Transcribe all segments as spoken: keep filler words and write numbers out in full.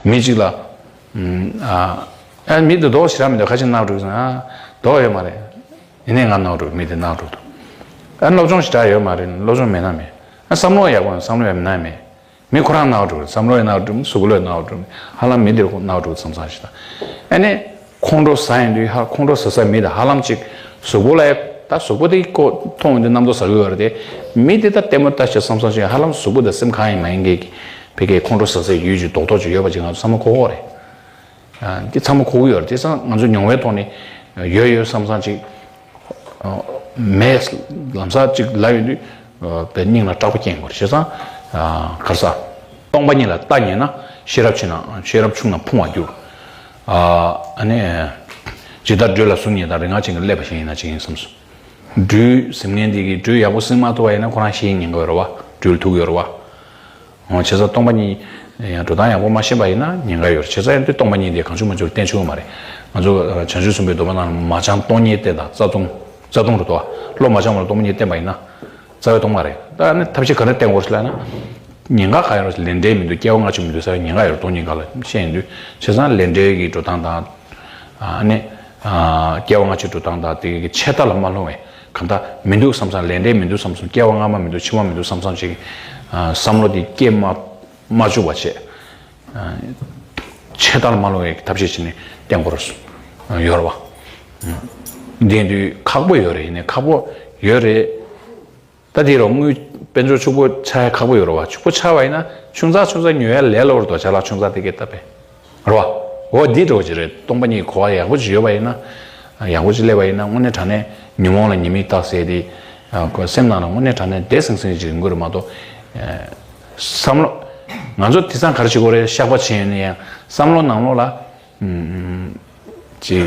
མི་གཅིག་ལ་ཨ་མི་དེ་དོགས་ཞེ་དྲག་མི་འདུག་ཁ་ཅིག་ནག་འགྲོ་གི་སོང་ཨ། དོགས་ཡོད་མ་རེད། ཡིན་ནའི་ང་ནག་འགྲོ་མི་དེ་ནག་འགྲོ་འདུག་ཨ་སློབ་སྦྱོང་ཞེ་དྲག་ཡོད་མ་རེད། སློབ་སྦྱོང་མེད་ན་མེད། ཨ་བསམ་བློ་ཡག་པོ་བསམ་བློ་ཡག་མེད་ན་མེད། མི་ཁོ་རང་ནག་འགྲོ་བསམ་བློ་ཡག་ནག་འགྲོ་གཟུགས་པོ་ལོས་ནག་འགྲོ། ཧ་ལམ་མི་དེར་ཁོ་ནག་འགྲོ་བསམ་བསམ་ཞིག་དང་། ཨ་ནི་ཁོང་ཁྲོ་ཟ་ཡིན་དུས་ཧ་ཁོང་ཁྲོ་ཟ་ཟ་མི་དེ་ཧ་ལམ་ཅིག་གཟུགས་པོ་ལ་ད་གཟུགས་པོ་དེ་ཀོ་མཐོང་ཡོང་དུས་རྣམ་རྟོག་ཟ་གི་ཡོད་རེད་དེ། མི་དེ་ད་ལྟད་མོ་ལྟ་ཞིག་བསམ་བསམ་ཞིག་ཧ་ལམ་གཟུགས་པོ་དང་སེམས་གང་ཡིན་མ་ཡིན་གྱི་ཕ་གིའི་ཁོང་ཁྲོ་ཟ་ཟའི་ཡུལ་གྱི་རྡོག་རྡོག་ཅིག་ཡོད་པ་ཅིག་ང་ཚོ་ཚང་མ་གོ་གི་ཡོད་རེད། འདི་ཚང་མ་གོ་གི་ཡོད་རེད། དེ་ཙང་ང་ཚོ་མྱོང་བའི་ཐོག་ནས་ཡོད་ཡོད་བསམ་བསམ་ཅིག་མེད་ལམ་སང་ཅིག་ལབ་ཡོང་དུས་དཔེ་སྙིང་ལ་སྐྲག་པ་སྐྱེ་དགོས་རེད། བྱས་ཙང་ག་རེ་ཟ། སྟོང་པ་ཉིད་ལ་ལྟ་ཉེས་ན་ཤེས་རབ་ཕྱི་ནང་ཤེས་རབ་ཆུང་ན་ཕུང་བར་འགྱུར། ཨ་ནི་ཇི་ལྟར་སྦྲུལ་ལ་གཟུགས་ཉེས་དང་རིག་སྔགས་ཅན་གྱིས་བསླད་པ་བཞིན་ཡིན་ན་ཅི་ཡིན་བསམས་སོ། སྦྲུལ་གཟིམ་མཁན་དེ་གིས་སྦྲུལ་ཡག་པོ་གཟིམ་མ་ཐུབ་པ་ཡིན་ན་ཁོ་རང་ཤི་ཉེན་ཁ་ཡོད་རེད་བ། སྦྲུལ་ཐུག་ཡོད་རེད་བ། འོ་བྱས་ཙང་སྟོང་པ་ཉིད་ཡང་འགྲོ་སྟངས་ཡག་པོ་མ་ཤེས་པ་ཡིན་ན་ཉེན་ཁ་ཡོད་རེད། བྱས་ཙང་ཡང་དེ་སྟོང་པ་ཉིད་དེ་གང་བྱུང་མང་བྱུང་བསྟན་ཆོག་གི་མ་རེད། ང་ཚོ་བྱང་ཆུབ་སེམས་དཔའི་སྡོམ་པ་ནང་ལ་མ་བྱང་སྟོང་ཉིད་བསྟན་དང་རྩ་ལྟུང་། རྩ་ལྟུང་རེད་དོ། བློ་མ་བྱང་བར་སྟོང་པ་ཉིད་བསྟན་པ་ཡིན་ན་རྩ་བའི་སྟོང་པ་རེད། ད་ནི་ཐབས་ཤེས་ག་འདྲ་བསྟེན་དགོས་ལབ་ན། ཉེན་ཁ་ག་ཡོད་རེད། ལས་འབྲས་མི་འདུག་སྐྱེ་བ་སྔ་ཕྱི་མི་འདུག་ཟེར་ཉེན་ཁ་ཡོད་རེད། སྟོང་ཉིད་སྒང་ལ་བཤད་ཡིན་དུས་བྱས་ཙང་ལས་འབྲས་ཀྱི་འགྲོ་སྟངས་དང་། ཨ་ནི། སྐྱེ་བ་སྔ་ཕྱི་འགྲོ་སྟངས་དང་དེ་གི་ཆད་ལྟ་ལ་མ་ལྷུང་བའི་གང་ལྟར་མི་འདུག་བསམ་བསམ་ལས་འབྲས་མི་འདུག་བསམ་བསམ་སྐྱེ་བ་སྔ་མ་མི་འདུག་ཕྱི་མ་མི་འདུག་བསམ་བསམ་ཞིག་བསམ་བློ་དེ་སྐྱེ་མ་མ་བཅུག་པ་བྱས། ཆད་ལྟ་ལ་མ་ལྷུང་བའི་ཐབས་ཤེས་བྱས་ནས་བསྟེན་དགོས་རེད། ཡོད་རེད་བ། འདི་ཡིན་དུས་ཁག་པོ་ཡོད་རེད། ཡིན་ནའི་ཁག་པོ་ཡོད་རེད། ད་དེ་རུ་དངུལ་དཔལ་འབྱོར་ཕྱུག་པོ་ཆགས་ཡ་ཁག་པོ་ཡོད་རེད་བ། ཕྱུག་པོ་ཆགས་པ་ཡིན་ན་ཆུང་ཙག་ཆུང་ཙག་ཉོ་ཡ་ལས་སླ་པོ་རེད་དོ། ཅ་ལག་ཆུང་ཙག་དེ་གས་བཏབ་པས་རེད་བ། འོ་འདི་འདྲ་བོ་ཅིག་རེད། སྟོང་པ་ཉིད་གོ་བ་ཡག་པོ་ཅིག་ཡོད་པ་ཡིན་ན། ཡག་པོ་ཅིག་སླེབས་པ་ཡིན་ན་དངོས་གནས་དྲང་གནས་ཉོན་མོངས་ལ་ཉེས་དམིགས་བརྟག་ཟེར་དེ། ཁོ་སེམས་ནང་ལ་དངོས་གནས་དྲང་གནས་བདེ་སེང་སེང་ཅིག་ཡོང་གི་རེད་མ་གཏོགས། བསམ་བློ། ང་ཚོ་དེང་སང་ག་རེ་བྱེད་དགོས་རེད། བཤགས་པ་བྱས་ཡོང་ན་ཡང་བསམ་བློ་ནང་ལོགས་ལ། ཅིག་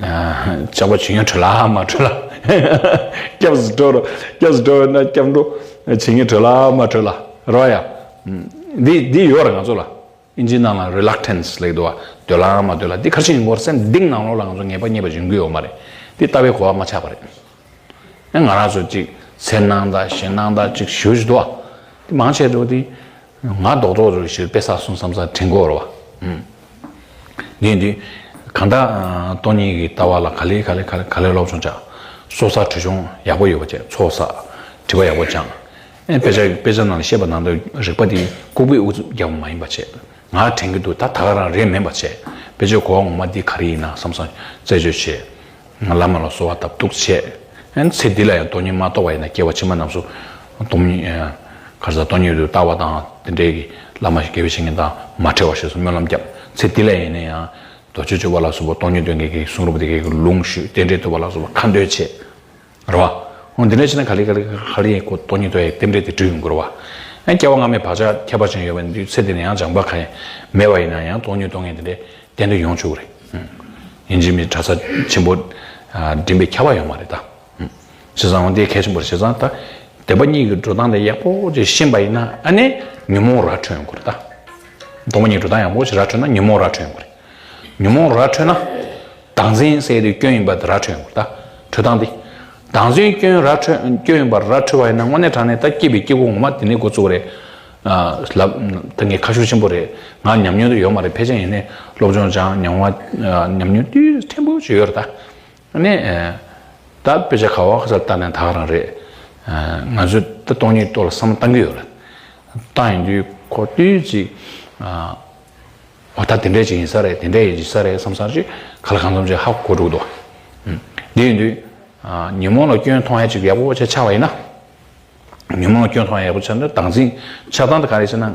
ཨ། ལྕགས་པ་བྱེད་མཁན་བྲོས་ལ་མ་བྲོས་ལ། སྐྱབས་སུ་འགྲོ་རོགས། སྐྱབས་སུ་འགྲོ་བས་ན་སྐྱབས་འགྲོ་བྱེད་མཁན་བྲོས་ལ་མ་བྲོས་ལ་རོ་ཡ། འདི་འདི་ཡོད་རེད་ང་ཚོ་ལ། ཨིན་ཇིའི་ནང་ལ་རི་ལག་ཊན་སི་ལབ་ཀྱི་འདུག་བ། འདོད་ལ་མ་འདོད་ལ། འདི་ག་རེ་བྱེད་ཡིན་དགོས་རེད་ཟེར་ན་འདི་ནང་ལོགས་ལ་ང་ཚོ་ངེས་པ་རྙེད་པ་ཡོང་གི་ཡོད་མ་རེད། འདི་ལྟ་བའི་གོ་བ་མ་ཆགས་པ་རེད། ཨེ་ང་རང་ཚོ་ཅིག་འཚེར་སྣང་དང་ཞེད་སྣང་དང་ཅིག་ཞུ་ཞུ་འདུག་བ། དེ་མང་ཆེ་འགྲོ་དེ། ང་རྡོག་རྡོག་རེ་ཞིག་དཔེ་བསགས་སོང་བསམ་བསམ་དྲན་གྱི་ཡོད་རེད་བ། ཨུམ། འདི་འདི། གང་ལྟར་སྟོང་ཉིད་ཀྱི་ལྟ་བ་ལ་ག་ལེ་ག་ལེ་ག་ལེ་ག་ལེ་སློབ་སྦྱོང་བྱ། སྲོག་བསགས་བྲེ་སྦྱོང་ཡག་པོ་ཡོད་པ་བྱས། ཚོགས་བསགས། དྲི་བ་ཡག་པོ་སྦྱང་། ཨེ་དཔེ་ཆ་དཔེ་ཆ་ནང་ལ་བཤད་པ་ནང་དུ་རིག་པ་འདི་ལྐུགས་པའི་ཨུ་ཚུགས་རྒྱག་པ་མ་ཡིན་པ་བྱས། ང་དྲན་གྱི་འདུག་ད་ད་ག་རང་རེད་མིན་པ་བྱས། དཔེ་ཆའི་གོ་བ་ངོ་མ་འདི་ག་རེ་ཡིན་ན་བསམ་བསམ་རྩད་གཅོད་བྱས། བླ་མ་ལ་གསོལ་བ་བཏབ་འདུག་བྱས། ཚེ་འདི་ལ་ཡང་སྟོང་ཉིད་མ་རྟོགས་པ་ཡིན་ན་སྐྱེ་བ་ཕྱི་མ་རྣམས་སུ་སྟོང་ཉིད་ག་རེ་ཟ་སྟོང་ཉིད་དུ་ལྟ་བ་དང་དེ་འདྲའི་གི་བླ་མ་དགེ་བའི་བཤེས་གཉེན་དང་མ་འཕྲད་པ་ཞེས་སུ་སྨོན་ལམ་བརྒྱབ། ཚེ་འདི་ལ་ཡིན་ན་ཡང་རྡོ་རྗེ་སྤྱོད་པ་ལ་སོགས་པ་སྟོང་ཉིད་སྟོན་མཁན་གྱི་གསུང་རབ་དེ་གའི་གི་ལུང་ཞུས། རྟེན་འབྲེལ་ཐོབ་པ་ལ་སོགས་པ་ཁ་འདོན་བྱས། རེད་བ། འོ་འདི་འདྲ་བྱས་ན་ག་ལེ་ག་ལེ་ག་ལེ་ཡིན་ཁོ་སྟོང་ཉིད་རྟོགས་ཡའི་རྟེན་འབྲེལ་དེ་འགྲུབ་ཡོང་གི་རེད་བ། ཡང་སྐྱེ་བ་སྔ་མའི་བག་ཆགས་ཁྱད་པར་ཅན་ཡོད་པ་ཡིན་དུས་ཚེ་འདི་ནས་ཡང་སྦྱངས་པ་གང་ཡང་མེད་པ་ཡིན་ན་ཡང་སྟོང་ཉིད་རྟོགས་མཁན་དེ་འདྲའི་གཏན་དུ་ཡོང་ཆོག་གི་རེད། ཨིན་ཇི་མི་གྲྭ་ས་ཆེན་པོ་འགྲིམ་པའི་ཁྱབ་པ་ཡོད་མ་རེད་ད། བྱས་ཙང་འོ་འདི་གལ་ཆེན་པོ་རེད། བྱས་ཙང་ད་བདེན་པ་གཉིས་ཀྱི་འགྲོ་སྟངས་དེ་ཡག་པོ་ཅིག་ཤེས་པ་ཡིན་ན་ཨ་ནི་ཉོན་མོངས་ར་འཕྲོད་ཡོང་གི་རེད་ད། སྟོང་པ་ཉིད་འགྲོ་སྟངས་ཡག་པོ་ཅིག་ར་འཕྲོད་ན་ཉོན་མོངས་ར་འཕྲོད་ཡོང་གི་རེད། ཉོན་མོངས་ར་འཕྲོད་ན། བདག་འཛིན་ཟེར་དེ་སྐྱོན་ཡིན་པ་དེ་ར་འཕྲོད་ཡོང་གི་རེད་ད། འཕྲོད་སྟངས་དེ། བདག་འཛིན་སྐྱོན་ར་འཕྲོད་སྐྱོན་ཡིན་པ་ར་འཕྲོད་པ་ཡིན་ན་དངོས་གནས་དྲང་གནས་ད་སྐྱེས་པའི་སྐྱེ་དགུ་ངོ་མ་དེ་ནས་འགོ་བཙུགས་རེད། ལབ། ད་ངས་ཁ་ཤུགས་ཆེན་པོ་རེད། ང་ཉམས་མྱོང་དེ་ཡོད་མ་རེད། ཕལ་ཆེར་ཡིན་ནའི་སློབ་སྦྱོང་སྦྱངས་ཉམས་པ་ཉམས་མྱོང་དུས་ཕྲན་བུ་ཅིག་ཡོད་རེད་ད། ནས། ད་དཔེ་ཆ་ག་བ་ག་ས་ལྟ་ནས་ད་ག་རང་རེད། ང་ཚོས་ད་སྟོང་ཉིད་ཐོག་ལ་བསམ་བློ་བཏང་གི་ཡོད་རེད། བཏང་ཡིན་དུས་ཁོ་དུས་ཅིག་འོ་ད་དེ་འདྲས་ཅིག་ཡིན་ས་རེད། དེ་འདྲས་ཡིན་ས་རེད་བསམ་བསམ་ཅིག་ག་ལ་གང་འཚམ་ཅིག་ཧ་གོ་འགྲོ་གི་འདུག་འདི་ཡིན་དུས་ཉོན་མོངས་ལ་སྐྱོན་མཐོང་ཡ་ཅིག་ཡག་པོ་ཅིག་ཆགས་པ་ཡིན་ན། ཉོན་མོངས་ལ་སྐྱོན་མཐོང་ཡག་པོ་ཆགས་ན་བདག་འཛིན་ཆགས་སྟངས་དེ་ག་རེ་ཟེར་ན།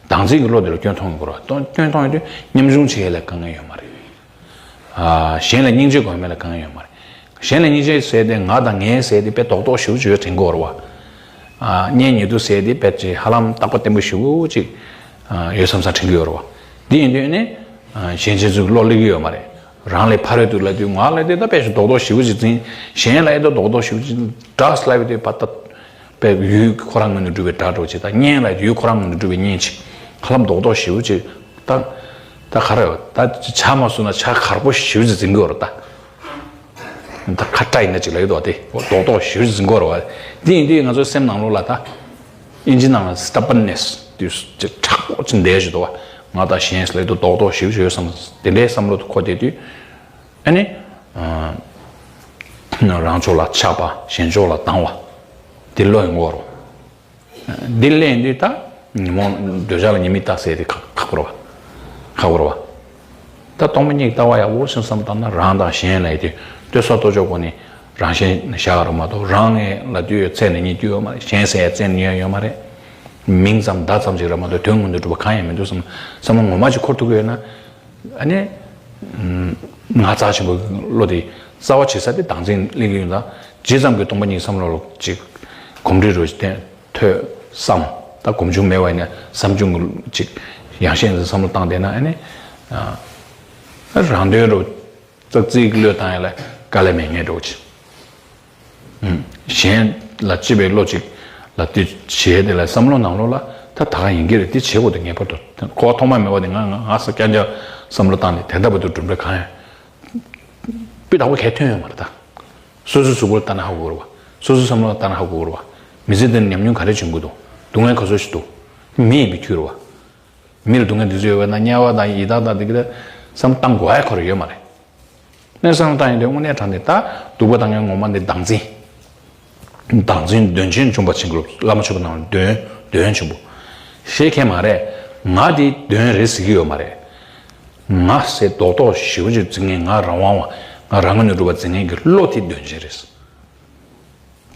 བདག་འཛིན་གྱི་བློ་དེ་ལ་སྐྱོན་མཐོང་གི་རེད་བ། སྐྱོན་མཐོང་ཡོང་དུས་ཉམ་ཆུང་བྱེད་ཡ་ལ་དཀའ་ངལ་ཡོད་མ་རེད། གཞན་ལ་སྙིང་རྗེ་དགོས་མེད་ལ་དཀའ་ངལ་ཡོད་མ་རེད། གཞན་ལ་སྙིང་རྗེ་ཟེར་ཏེ་ང་དང་ངའི་ཟེར་ཏེ་དཔེ་རྡོག་རྡོག་ཞེ་པོ་ཅིག་ཡོད་དྲན་གྱི་ཡོད་རེད་བ། གཉེན་ཉེ་དུ་ཟེར་ཏེ་དཔེ་ཅིག་ཧ་ལམ་རྟག་པ་བརྟན་པོ་ཞེ་པོ་ཅིག་ཡོད་བསམ་བསམ་དྲན་གྱི་ཡོད་རེད་བ། འདི་ཡིན་དུས་ནི། གཞན་གཅེས་ཚུལ་བློ་སླེབས་ཀྱི་ཡོད་མ་རེད། རང་ལས་ཕ་རོལ་ཏུ་ལབ་དུས་ང་ལ་དེ་ད་དཔེ་ཞིག་རྡོག་རྡོག་ཞེ་པོ་ཅིག་འཛིན། གཞན་ལ་ཡང་ད་རྡོག་རྡོག་ཞེ་པོ་ཅིག་འདྲ་ལབ་ཡོད་དུས་པ་ད། དཔེ་ཡུལ་ཁོ་རང་ངོས་ནས་གྲུབ་པའི་དགྲ་འདྲ་བོ་ཅིག་དང་གཉེན་ལ་ཡུལ་ཁོ་རང་ངོས་ནས་གྲུབ་པའི་གཉེན་ཅིག་ཧ་ལམ་རྡོག་རྡོག་ཞེ་པོ་ཅིག་ད། ད་ག་རེ་ད་ཇ་མ་བཟོས་ན་ཇ་གར་པོ་ཞེ་པོ་ཅིག་འཛིན་གྱི་ཡོད་རེད་ད། ད་ཁ་བཀྲ་ཡིན་ན་ཅིག་ལ་ཡོད་དོ་དེ་རྡོག་རྡོག་ཞེ་པོ་ཅིག་འཛིན་གྱི་ཡོད་རེད་བ། འདི་ཡིན་དུས་ང་ཚོའི་སེམས་ནང་ལོགས་ལ་ད། ཨིན་ཇི་ནང་ལ་སི་ཊ་བར་ནེ་སི་དུས་ཅིག་དྲག་པོ་ཅིག་འདས་ཞུ་དོ་བ། ང་དང་གཞན་ཟེར་དུས་རྡོག་རྡོག་ཞིབ་ཞིབ་བསམ། དེ་འདྲའི་བསམ་བློ་དུ་འཁོར་བསྡད་དུས། ཨ་ནི། ཨ། རང་ཕྱོགས་ལ་ཆགས་པ། གཞན་ཕྱོགས་ལ་སྡང་བ། དེ་བློ་ཡི་ངོ་བོར། འདི་གླེང་དུས་ད་ཉོན་མོངས་འདོད་ཆགས་ལ་ཉེས་དམིགས་བལྟ་ཟེར་དེ་ཁག་ཁག་པོ་རེད་བ། ཁག་པོ་རེད་བ། ད་སྟོང་པ་ཉིད་ལྟ་བ་ཡག་པོ་ཞིག་བསམ་བཏང་ན་རང་དང་གཞན་ལ་ཡི་དེ་ལྟོས་ས་ལྟོ་ཅོག་གོ་ནི་རང་གཞན་བཞག་རོགས་མ་གཏོགས། རང་ངས་ལབ་དུས་ཡོད་ཚད་ནས་ཉིད་དུ་ཡོད་མ་རེད། གཞན་ཟེར་ཡ་ཚད་ནས་ཡོད་ཡོད་མ་རེད། མིང་ཙམ་བརྡ་ཙམ་ཞིག་རེད་མ་གཏོགས་དོན་ངོ་འདི་གྲུབ་པ་གང་ཡང་མི་འདུག་བསམ། བསམ་བློ་ངོ་མ་ཅིག་འཁོར་ཐུབ་ཀྱི་ཡོད་ན། ཨ་ནི། ང་རྩ་ཆེན་པོ་བློ་དེ་རྩ་བ་བྱེད་ས་དེ་བདག་འཛིན་སླེབས་ཀྱི་ཡོད་ལ། ཇི་ཙམ་གྱི་སྟོང་པ་ཉིད་བསམ་བློ་ལ་ཅིག་གོམས་འདྲིས་རོ་ཞིག་ཐོས་བསམ། ད་གོམས་བྱུང་མེད་པ་ཡིན་ན་བསམ་བྱུང་གི་ཅིག་ཡང་ཤེས་བསམ་བློ་བཏང་བསྡད་ན། ཨ་ནི། ཨ། རང་དོན་རུ་ཙག་ཙིག་བློས་བཏང་ཡ་ལ་དཀའ་ལས་མེད་ངེས་འགྲོ་ཅིག་གཞན་ལ་ལྕི་བའི་བློ་གཅིག་ལ་དེ་བྱས་དེ་ལ་བསམ་བློ་ནང་ལོགས་ལ་ད་ད་ག་ཡིན་གྱི་རེད། དེ་བྱེད་དགོས་དེ་ངེས་པར་དུ་གོ་བ་ཐོག་མ་མེད་པ་དེ་ང་ང་ང་ས་རྐྱང་རྐྱང་བསམ་བློ་བཏང་ནས་དེ་འདྲ་བར་དུ་གྲུབ་འབྲས་གང་ཡང་སྤུས་དག་པོ་གས་ཐོན་ཡོད་མ་རེད་ད། སོ་སོའི་གཟུགས་པོ་ལ་ལྟ་ན་ཧ་གོ་གི་རེད་བ། སོ་སོའི་བསམ་བློ་ལ་ལྟ་ན་ཧ་གོ་གི་རེད་བ། མི་ཚེ་འདི་ནས་ཉམས་མྱོང་ག་རེ་བྱུང་གི་འདུག་སྡུག་བསྔལ་ག་ཚོད་ཞིག་འདུག་མི་ཡིན་པའི་ཁྱོད་རེད་བ། མི་ལ་སྡུག་བསྔལ་འདི་ཚོ་ཡོད་པ་ན་དམྱལ་བ་དང་ཡི་དྭགས་དང་དེ་ག་ལ་བསམ་བཏང་དགོས་ཡ་ཁོ་ར་ཡོད་མ་རེད། གནས་བསམ་བཏང་ཡོང་དུས་དངོས་གནས་དྲང་གནས་ད་སྡུག་པ་བཏང་མཁན་ངོ་མ་འདི་བདག་འཛིན། བདག་འཛིན་གདོན་ཆེན་འཇོམས་པ་ཆེན་པོ། བླ་མ་མཆོད་པ་རྣམས་གདོན་གདོན་ཆེན་པོ། ཞེས་མཁན་མ་རེད། ང་འདི་གདོན་རེད་ཟེར་གྱི་ཡོད་མ་རེད། ང་ཟེར་རྡོག་རྡོག་ཞེ་པོ་ཅིག་འཛིན་མཁན། ང་རང་དབང་བ། ང་རང་ངོས་ནས་སྒྲུབ་པ་འཛིན་མཁན་གྱི་བློ་དེ་གདོན་ཆེན་རེད།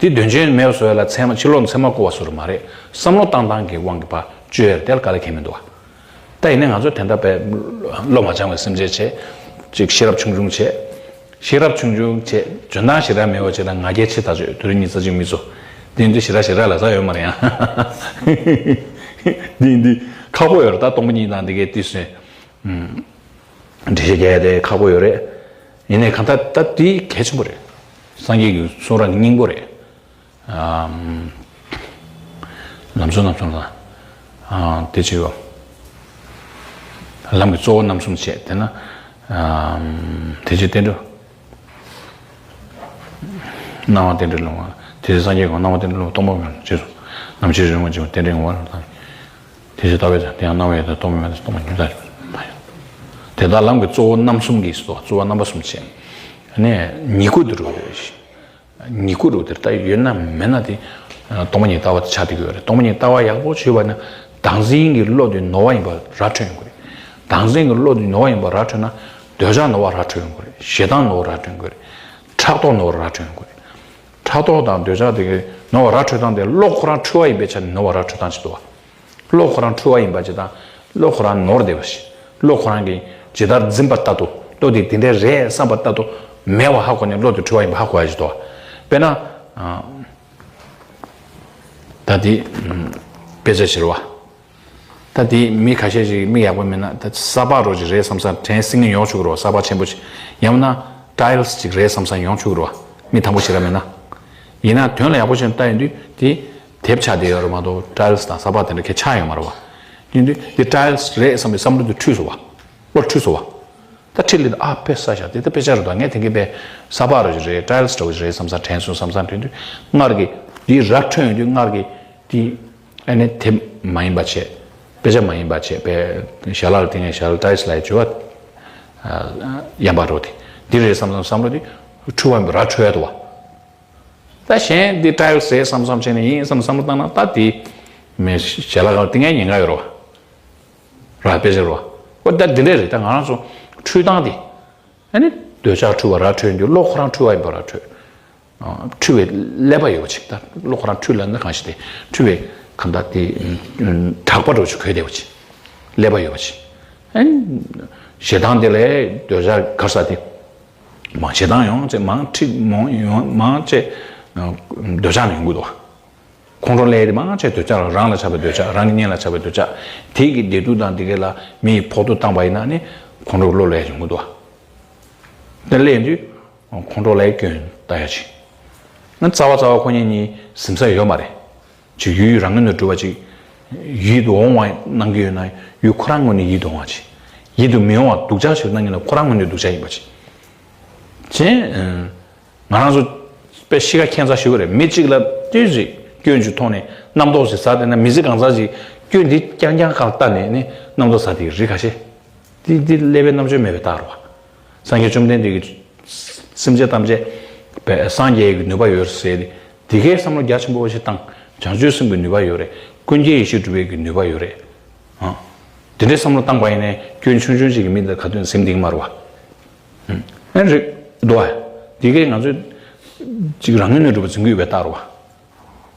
དེ་གདོན་ཆེན་མེད་པ་བཟོ་ཡ་ལ་ཚད་མ་ཕྱི་ལོགས་ནས་ཚད་མ་བཀོལ་བ་བཟོ་རུ་མ་རེད། བསམ་བློ་བཏང་སྟངས་ཀྱི་དབང་གིས་ཕར་བཅོས་ཡ་དེ་ལ་དཀའ་ལས་ཁེལ་མི་འདུག་བ། ད་ཡིན་ནའི་ང་ཚོ་དེ་འདྲ་བས་བློ་མ་སྦྱངས་པའི་སེམས་ཅན་བྱས། ཅིག་ཤེས་རབ་ཆུང་ཆུང་བྱས། ཤེས་རབ་ཆུང་ཆུང་བྱས། འཇོན་ཐང་ཞེ་དྲག་མེད་པ་བྱས་ན་ང་རྒྱལ་ཆེ་ཐག་ཆོད། དུས་རབས་ཉི་ཤུ་རྩ་གཅིག་མི་ཚོ། འདི་འདི་ཞེ་དྲག་ཞེ་དྲག་ལབ་ས་ཡོད་མ་རེད་ཡང་། འདི་འདི་ཁག་པོ་ཡོད་རེད། ད་སྟོང་པ་ཉིད་དང་འདི་གའི་དུས་སུ། འགྲེལ་བཤད་རྒྱག་ཡ་དེ་ཁག་པོ་ཡོད་རེད། ཡིན་ནའི་གང་ལྟར་ད་འདི་གལ་ཆེན་པོ་རེད། སངས་རྒྱས་ཀྱི་གསུང་རབ་ཀྱི་སྙིང་པོ་རེད། ཨམ། ལམ་གཙོ་རྣམ་གསུམ་དང་། ཨ། དེ་བྱས་པ། ལམ་གྱི་གཙོ་བོ་རྣམ་གསུམ་བྱས། དེ་ན། ཨམ། དེ་བྱས་རྟེན་འབྲེལ། སྣང་བ་རྟེན་འབྲེལ་ལུང་བ། དེ་བྱས་སངས་རྒྱས་ཀྱི་སྣང་བ་རྟེན་འབྲེལ་ལུང་བ། སྟོང་པ་མེད་པ་རྗེས་སུ། རྣམ་མཁྱེན་རིག་མ་བྱས་པ་རྟེན་འབྲེལ་ངོ་བོ་ལ་དང་། དེ་བྱས་ལྟ་བའི་དེ་ཡང་སྣང་བ་ཡོད་དེ་སྟོང་པ་མེད་པ་དེ་སྟོང་པ་ཉིད་དང་མ་ཡིན། དེ་དག་ལམ་གྱི་གཙོ་བོ་རྣམ་གསུམ་གྱིས་སོ། གཙོ་བོ་རྣམ་པ་གསུམ་བྱས། ནས་ཉིད་སྐུ་དུ་འགྲོ་བའི། ཉིད་སྐུ་རུ་དེར་ལྟ་ཡོད་ན་མེད་ན་དེ། སྟོང་པ་ཉིད་ལྟ་བ་དེ་ཆགས་བསྡད་ཀྱི་ཡོད་རེད། སྟོང་པ་ཉིད་ལྟ་བ་ཡག་པོ་བྱུས་པ་ན། བདག་འཛིན་གྱི་བློ་དེ་ནོར་བ་ཡིན་པ་ར་འཕྲོད་ཡོང་གི་རེད། བདག་འཛིན་གྱི་བློ་དེ་ནོར་བ་ཡིན་པ་ར་འཕྲོད་ན། འདོད་ཆགས་ནོར་བ་ར་འཕྲོད་ཡོང་གི་རེད། ཞེ་སྡང་ནོར་བ་ར་འཕྲོད་ཡོང་གི་རེད། ཕྲག་དོག་ནོར་བ་ར་འཕྲོད་ཡོང་གི་རེད། ཕྲག་དོག་དང་འདོད་ཆགས་དེ་གའི་ནོར་བ་ར་འཕྲོད་སྟངས་དེ་བློ་ཁོ་རང་འཁྲུལ་བ་ཡིན་པའི་ཆ་ནས་ནོར་བ་ར་འཕྲོད་སྟངས་ཅིག་འདུག་བ། བློ་ཁོ་རང་འཁྲུལ་བ་ཡིན་པ་ཅིག་དང་། བློ་ཁོ་རང་ནོར་བསྡད་པ་ཞིག་བློ་ཁོ་རང་གིས་ཇི་ལྟར་འཛིན་པ་ལྟར་དུ། བློ་དེ་དེ་འདྲ་རེད་བསམ་པ་ལྟར་དུ་མེད་པ་ཧ་གོ་ནས་བློ་དེ་འཁྲུལ་བ་ཡིན་པ་ཧ་གོ་ཡ་ཅིག་འདུག་བ། དཔེར་ན། ཨ། ད་དེ་དཔེ་ཆ་བཞག་པ། ད་དེ་མི་ཁ་ཤས་ཤིག་མིག་ཡག་པོ་མེད་ན་ད་ས་ཕག་རོ་ཅིག་རེད་བསམ་བསམ་དྲན་སྲིད་མཁན་ཡོང་ཆོག་གི་རེད་བ། ས་ཕག་ཆེན་པོ་ཅིག་ཡང་ན་ཊའི་ལི་སི་ཅིག་རེད་བསམ་བསམ་ཡོང་ཆོག་གི་རེད་བ། མི་ཐང་པོ་ཞེ་དྲག་མེད་ན། ཡིན་ན་དོན་ལ་ཡག་པོ་བྱས་ནས་ལྟ་ཡོང་དུས་དེ་དེབ་ཆགས་བསྡད་ཡོད་རེད་མ་གཏོགས། ཊའི་ལི་སི་དང་ས་ཕག་དེ་འདྲ་གས་ཆགས་ཡོད་མ་རེད་བ། ཡིན་དུས་དེ་ཊའི་ལི་སི་རེད་བསམ་པའི་བསམ་བློ་དེ་འཁྲུལ་སོང་བ། བློ་འཁྲུལ་སོང་བ། ད་ཁྲིད་ལས་ཨ་ཕེ་ས་ཤ་དེ་ད་དཔེ་ཆ་རེད་དོ། ངས་དེང་གི་པའི་ས་ཕག་རོ་ཅིག་རེད། ཊའི་ལི་སི་འདྲ་བོ་ཅིག་རེད་བསམ་བསམ་དྲན་སོང་། བསམ་བསམ་དྲན་དུས་སྔར་གྱི་དེའི་ར་འཕྲོད་ཡོང་དུས་སྔར་གྱི་དེ། ཨ་ནི་དེ་མ་ཡིན་པ་བྱས། དཔེ་ཆ་མ་ཡིན་པ་བྱས། པའི་ཞལ་ལག་ལ་བརྟེན་ནས་ཞལ་ལག་ཊའི་ལི་སི་ལ་ཡི་བྱུ་བ། ཨ། ཡན་པ་རོ་དེ། འདི་རེད་བསམ་བསམ་བསམ་བློ་དེ་འཁྲུལ་བ་མི་ར་འཕྲོད་ཡ་འདུག་བ། ད་གཞན་འདི་ཊའི་ལི་སི་རེད་བསམ་བསམ་བྱས་ནས་ཡིན་བསམ་བསམ་བློ་བཏང་ན། ད་དེ་མི་ཞལ་ལག་ལ་བརྟེན་ནས་ཉེན་ཁ་ཡོད་རེད་བ། ར་དཔེ་ཆ་རེད་བ། ཨོ་ད་འདི་འདྲས་རེད། ད་ང་རང་ཚོ་འཁྲུལ་སྟངས་དེ། ཨ་ནི་འདོད་ཆགས་འཁྲུལ་བ་ར་འཕྲོད་ཡོང་དུས་བློ་ཁོ་རང་འཁྲུལ་བ་ཡིན་པ་ར་འཕྲོད། འཁྲུལ་བའི་ཀླད་པ་ཡོད་པ་ཅིག་ད་བློ་ཁོ་རང་འཁྲུལ་ལབ་ན་གང་ཞིག་དེ། འཁྲུལ་བའི་གང་ལྟར་དེ་གྲགས་པ་འདྲ་བོ་ཅིག་གོས་བསྡད་པ་ཅིག་ཀླད་པ་ཡོད་པ་ཅིག་ཨན། ཞེ་སྡང་དེ་ལས་འདོད་ཆགས་གར་ས་དེ། མང་ཞེ་སྡང་ཡོང་བྱས། མང་འཁྲིག་མང་ཡོང་མང་བྱས། འདོད་ཆགས་ནས་ཡོང་གི་འདུག་ཁོང་ཁྲོ་ལས་དེ་མང་བྱས། འདོད་ཆགས་རང་ལ་ཆགས་པའི་འདོད་ཆགས། རང་གི་གཉེན་ལ་ཆགས་པའི་འདོད་ཆགས། དེ་གི་བདེ་སྡུག་དང་དེ་ག་ལ་མི་ཡིས་ཕོག་ཐུག་བཏང་པ་ཡིན་ན་ནི་ཁོང་ཁྲོ་བློ་ལས་ཡོང་གི་འདུག་དེ་ལས་དུས། ཁོང་ཁྲོ་ལས་སྐྱོན་ལྟ་ཡ་ཅིག་ང་རྩ་བ་རྩ་བ་ཁོ་གཉིས་གཉིས་ཟིན་ས་ཡོད་མ་རེད། ཅིག་ཡུལ་རང་ངོས་ནས་གྲུབ་པ་ཅིག་ཡིད་དུ་འོང་བ་གནང་གི་ཡོད་ན་ཡུལ་ཁོ་རང་ངོས་ནས་ཡིད་དུ་འོང་བ་ཅིག་ཡིད་དུ་མི་འོང་བ་སྡུག་ཅག་ཞིག་གནང་གི་ཡོད་ན་ཁོ་རང་ངོས་ནས་སྡུག་ཅག་ཡིན་པ་ཅིག་བྱས། ང་རང་ཚོ་དཔེ་གཤིས་ཀ་ཁྱད་མཚར་ཞིག་རེད། མི་གཅིག་ལ་ཏོག་ཙམ་སྐྱོན་ཅིག་མཐོང་ནས་རྣམ་རྟོག་ཅིག་ཟ་བསྡད་ན། མི་ཚེ་གང་ཚར་ཅིག་ སྐྱོན་འདི་རྐྱང་རྐྱང་ཁ་ལ་བལྟས་ནས་ནི་རྣམ་རྟོག་ཟ་དེ་རིགས་ཁ་ཤས། འདི་འདི་ཀླད་པའི་རྣམ་དཔྱོད་མེད་པའི་རྟགས་རེད་བ། སངས་རྒྱས་བཅོམ་ལྡན་འདས་ཀྱིས་སེམས་ཅན་ཐམས་ཅད་པའི་སངས་རྒྱས་ཀྱི་ནུས་པ་ཡོད་ཟེར་ཏེ། དེ་གའི་བསམ་བློ་རྒྱ་ཆེན་པོ་ཞིག་བཏང་། བྱང་ཆུབ་སེམས་ཀྱི་ནུས་པ་ཡོད་རེད། ཀུན་མཁྱེན་ཡེ་ཤེས་གྲུབ་པའི་གི་ནུས་པ་ཡོད་རེད། ཨ། དེ་འདྲའི་བསམ་བློ་བཏང་པ་ཡིན་ནའི་སྐྱོན་ཆུང་ཆུང་ཞིག་གི་མི་དེ་ག་དུས་སེམས་གཏིང་དམར་བ། ཨ་རེད་འདུག་ཨ། དེ་གས་ང་ཚོས་ཅིག་རང་ངོས་ནས་གྲུབ་པ་འཛིན་གྱི་ཡོད་པའི་རྟགས་རེད་བ།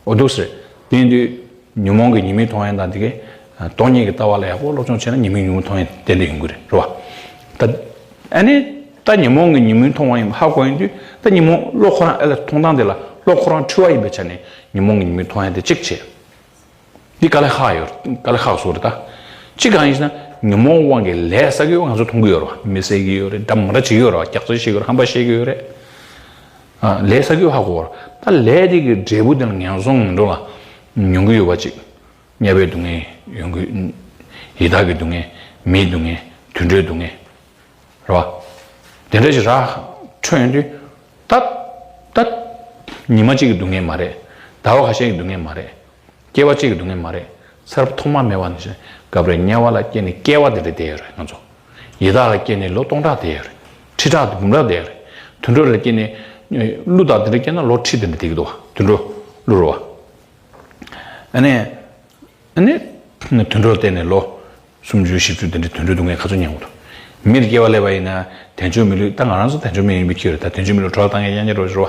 འོ་འདུག་ཟེར། དེ་ཡིན་དུས་ཉོན་མོངས་ཀྱི་ཉེས་དམིགས་མཐོང་ཡས་དང་དེ་གས། སྟོང་ཉིད་ཀྱི་ལྟ་བ་ལ་ཡག་པོ་སློབ་སྦྱོང་བྱས་ན་ཉེས་དམིགས་ཉོན་མོངས་མཐོང་ཡས་ཏན་ཏན་ཡོང་གི་རེད། རེད་བ། ད་ཨ་ནི་ད་ཉོན་མོངས་ཀྱི་ཉེས་དམིགས་མཐོང་བ་ཡིན་ཧ་གོ་ཡིན་དུས་ད་ཉོན་མོངས་བློ་ཁོ་རང་ཨེ་ལ་མཐོང་སྟངས་དེ་ལ་བློ་ཁོ་རང་འཁྲུལ་བ་ཡིན་པའི་ཆ་ནས་ཉོན་མོངས་ཀྱི་ཉེས་དམིགས་མཐོང་ཡས་དེ་གཅིག་བྱས། འདི་དཀའ་ལས་ཁག་ཡོད། དཀའ་ལས་ཁག་བཟོ་རེད་ད། གཅིག་གང་ཡིན་ཟེར་ན་ཉོན་མོངས་དབང་གིས་ལས་བསགས་ཀྱི་ང་ཚོ་མཐོང་གི་ཡོད་རེད་བ། མི་བསད་ཀྱི་ཡོད་རེད། འདྲ་མི་འདྲ་བྱེད་ཀྱི་ཡོད་རེད་བ། སྐྱག་རྫུན་བཤད་ཀྱི་ཡོད་རེད། ཧམ་པ་བཤད་ཀྱི་ཡོད་རེད། ཨ། ལས་བསགས་ཀྱི་ཧ་གོ་བ་རེད། ད་ལས་དེ་གི་འབྲས་བུ་དེ་ལ་ངན་སོང་ངན་འགྲོ་ལ་མྱོང་གི་ཡོད་པ་ཅིག་དམྱལ་བའི་སྡུག་བསྔལ་ཡོང་གི། ཡི་དྭགས་ཀྱི་སྡུག་བསྔལ། མིའི་སྡུག་བསྔལ། དུད་འགྲོའི་སྡུག་བསྔལ། རེད་བ། དེ་འདྲ་ཞིག་རག་འཕྲོད་ཡོང་དུས། ད་ད་ཉི་མ་གཅིག་གི་སྡུག་བསྔལ་མ་རེད། ཟླ་བ་ཁ་ཤས་ཀྱི་སྡུག་བསྔལ་མ་རེད། སྐྱེ་བ་གཅིག་གི་སྡུག་བསྔལ་མ་རེད། ཚེ་རབས་ཐོག་མ་མེད་པ་ནས་བཞིན་སྐབས་རེ་དམྱལ་བ་ལ་སྐྱེས་ནས་བསྐལ་བ་དེ་འདྲ་བསྡད་ཡོད་རེད་ང་ཚོ། ཡི་དྭགས་ལ་སྐྱེས་ནས་ལོ་སྟོང་ཕྲག་བསྡད་ཡོད་རེད། ཁྲི་ཕྲག་འབུམ་ཕྲག་བསྡད་ཡོད་རེད། དུད་འགྲོ་ལ་སྐྱེས་ནས་ཀླུ་དང་དེ་འདྲ་སྐྱེས་ན་ལོ་ཁྲི་དེ་འདྲ་བསྡད་ཀྱི་འདུག་བ། དུད་འགྲོ་ཀླུ་རེད་བ། ཨ་ནི། ཨ་ནི། དུད་འགྲོར་བརྟེན་ནས་ལོ་སུམ་ཅུ་བཞི་བཅུ་དེ་འདྲའི་དུད་འགྲོའི་སྡུག་བསྔལ་ག་ཚོད་མྱོང་གི་འདུག་མིར་སྐྱེ་བ་སླེབས་པ་ཡིན་ན་དལ་འབྱོར་མི་ལུས། ད་ང་རང་ཚོ་དལ་འབྱོར་མི་ཡིན་པའི་ཁྱོད་རེད། ད་དལ་འབྱོར་མི་ལུས་བྲོ་བ་བཏང་ཡས་གཡང་འགྱེད་རོགས་ཞུ་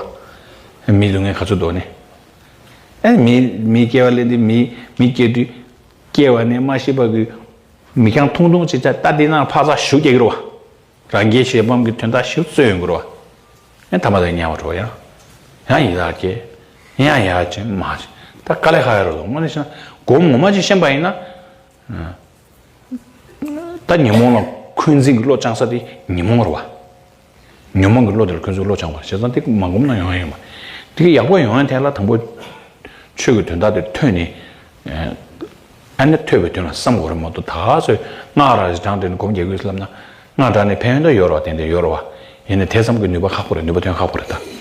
བ། མིའི་སྡུག་བསྔལ་ག་ཚོད་འདུག་ནི། ཨ་ནི་མི་མི་སྐྱེ་བ་སླེབས་དུས་མི་མི་སྐྱེ་དུས་སྐྱེ་བ་ནས་མ་ཤི་བར་གྱི་མི་རྐྱང་ཐུང་ཐུང་ཅིག་ད་ལྟ་འདི་ནང་འཕག་འཚག་ཞུ་སྐྱེ་གི་རེད་བ། རང་རྒྱལ་གཞན་ཕམ་གྱི་དོན་དག་ཞིག་རྩོད་ཡོང་གི་རེད་བ། ཡང་ཐ་མ་དེ་དམྱལ་བར་འགྲོ། ཡང་ཡང་ཡི་དྭགས་སྐྱེ། ཡང་ཡར་སྐྱེ་མར་སྐྱེ། ད་དཀའ་ལས་ཁག་ཡོད་རེད། དངོས་གནས་བཤད་ན་སྒོམ་ངོ་མ་ཅིག་ཤེས་པ་ཡིན་ན། ད་ཉོན་མོངས་ལ་འཁོན་འཛིན་གྱི་བློ་བཅངས་ས་དེ་ཉོན་མོངས་རེད་བ། ཉོན་མོངས་ཀྱི་བློ་དེ་ལ་འཁོན་འཛིན་བློ་བཅངས་པ་བྱས་ཙང་དེ་མ་སྒོམ་ན་ཡོང་ཡ་ཡོད་མ་རེད། དེ་གི་ཡག་པོ་ཡོང་ཡ་ཐད་ལ་དང་པོ། ཆོས་ཀྱི་དོན་དག་དེ་ཐོས་ནས། ཨ་ནི་ཐོས་པའི་དོན་ལ་བསམ་དགོས་རེད་མ་གཏོགས་ད་ག་ཚོད་སྔགས་ར་ཞིག་བགྲངས་དེ་ནི་སྒོམ་རྒྱག་དགོས་ལབ་ན། སྔགས་བགྲངས་ནས་ཕན་ཡོན་ད་ཡོད་རེད་བ། ཏན་ཏན་ཡོད་རེད་བ། ཡིན་ནའི་དེ་ཙམ་གྱི་ནུས་པ་ཁག་པོ་རེད། ནུས་པ་ཐོན་ཁག་པོ་རེད་ད།